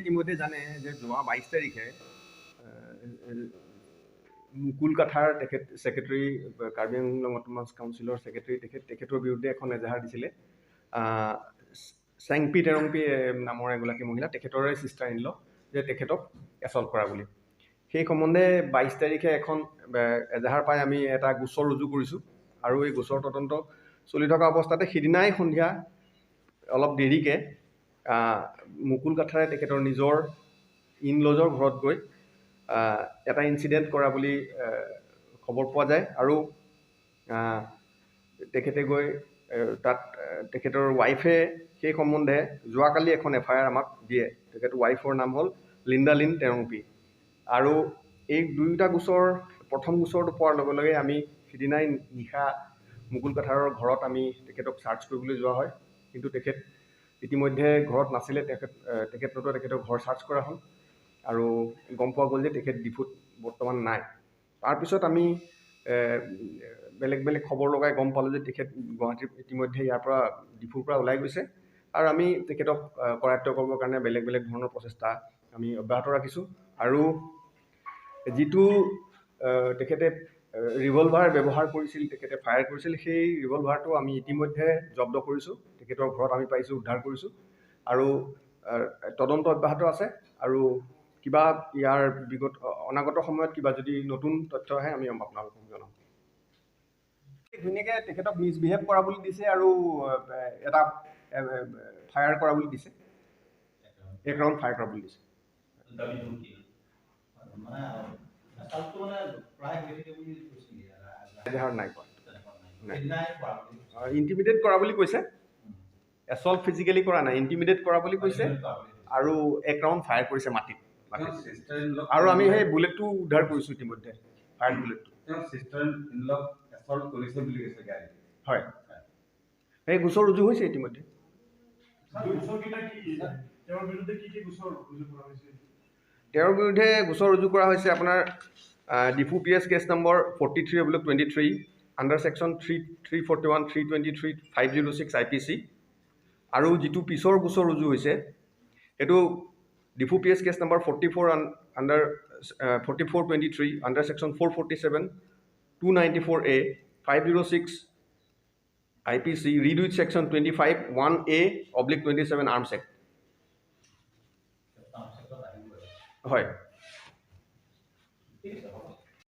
ইতিমধ্যে জানে যে যোৱা 22 তাৰিখে মুকুল কাথাৰ, তেখেত ছেক্ৰেটেৰী, কাৰ্বি আংলং অট'নমাছ কাউন্সিলৰ ছেক্ৰেটেৰী, তেখেতৰ বিৰুদ্ধে এখন এজাহাৰ দিছিলে চেংপি টেৰংপি নামৰ এগৰাকী মহিলা, তেখেতৰে ছিষ্টাৰ ইন ল, যে তেখেতক এছল্ট কৰা বুলি। সেই সম্বন্ধে 22 তাৰিখে এখন এজাহাৰ পাই আমি এটা গোচৰ ৰুজু কৰিছোঁ আৰু এই গোচৰ তদন্ত চলি থকা অৱস্থাতে সিদিনাই সন্ধিয়া অলপ দেৰিকৈ মুকুল কাথাৰে তেখেতৰ নিজৰ ইন লজৰ ঘৰত গৈ এটা ইনচিডেণ্ট কৰা বুলি খবৰ পোৱা যায় আৰু তেখেতে গৈ তাত তেখেতৰ ৱাইফে সেই সম্বন্ধে যোৱাকালি এখন এফআইআৰ আমাক দিয়ে। তেখেতৰ ৱাইফৰ নাম হ'ল লিণ্ডা লিন টেৰংপি। আৰু এই দুয়োটা গোচৰ, প্ৰথম গোচৰটো পোৱাৰ লগে লগে আমি সিদিনাই নিশা মুকুল কাথাৰৰ ঘৰত আমি তেখেতক চাৰ্চ কৰিবলৈ যোৱা হয়, কিন্তু তেখেত ইতিমধ্যে ঘৰত নাছিলে। তেখেত নতুবা তেখেতৰ ঘৰ চাৰ্চ কৰা হ'ল আৰু গম পোৱা গ'ল যে তেখেত ডিফুত বৰ্তমান নাই। তাৰপিছত আমি বেলেগ বেলেগ খবৰ লগাই গম পালোঁ যে তেখেত গুৱাহাটীৰ ইতিমধ্যে ইয়াৰ পৰা ডিফুৰ পৰা ওলাই গৈছে আৰু আমি তেখেতক কৰায়ত্ব কৰিবৰ কাৰণে বেলেগ বেলেগ ধৰণৰ প্ৰচেষ্টা আমি অব্যাহত ৰাখিছোঁ। আৰু যিটো তেখেতে ৰিভলভাৰ ব্যৱহাৰ কৰিছিল, তেখেতে ফায়াৰ কৰিছিল, সেই ৰিভলভাৰটো আমি ইতিমধ্যে জব্দ কৰিছোঁ, তেখেতৰ ঘৰত আমি পাইছোঁ, উদ্ধাৰ কৰিছোঁ আৰু তদন্ত অব্যাহত আছে। আৰু কিবা ইয়াৰ বিগত অনাগত সময়ত কিবা যদি নতুন তথ্য আহে আমি আপোনালোকক জনাম। ধুনীয়াকৈ তেখেতক মিছবিহেভ কৰা বুলি দিছে আৰু এটা ফায়াৰ কৰা বুলি দিছে, এক ৰাউণ্ড ফায়াৰ কৰা বুলি দিছে। এজাহাৰ নাই কৰা, ইণ্টিমিডেট কৰা বুলি কৈছে, এছল্ট ফিজিকেলি কৰা নাই, ইণ্টিমিডেট কৰা বুলি কৈছে আৰু এক ৰাউণ্ড ফায়াৰ কৰিছে মাটিত আৰু আমি সেই বুলেটটো উদ্ধাৰ কৰিছোঁ ইতিমধ্যে, ফায়াৰ বুলেটটো। হয়, সেই গোচৰ ৰুজু হৈছে ইতিমধ্যে। তেওঁৰ বিৰুদ্ধে গোচৰ ৰুজু কৰা হৈছে আপোনাৰ Diphu P S case number 43/23 under section 3 3 341 323 506 IPC। আৰু যিটো পিছৰ গোচৰ ৰুজু হৈছে সেইটো Diphu P S case number 44 under 44/23 under section 447 294A 506 IPC read with section 25(1)A/27 arms act. হয়।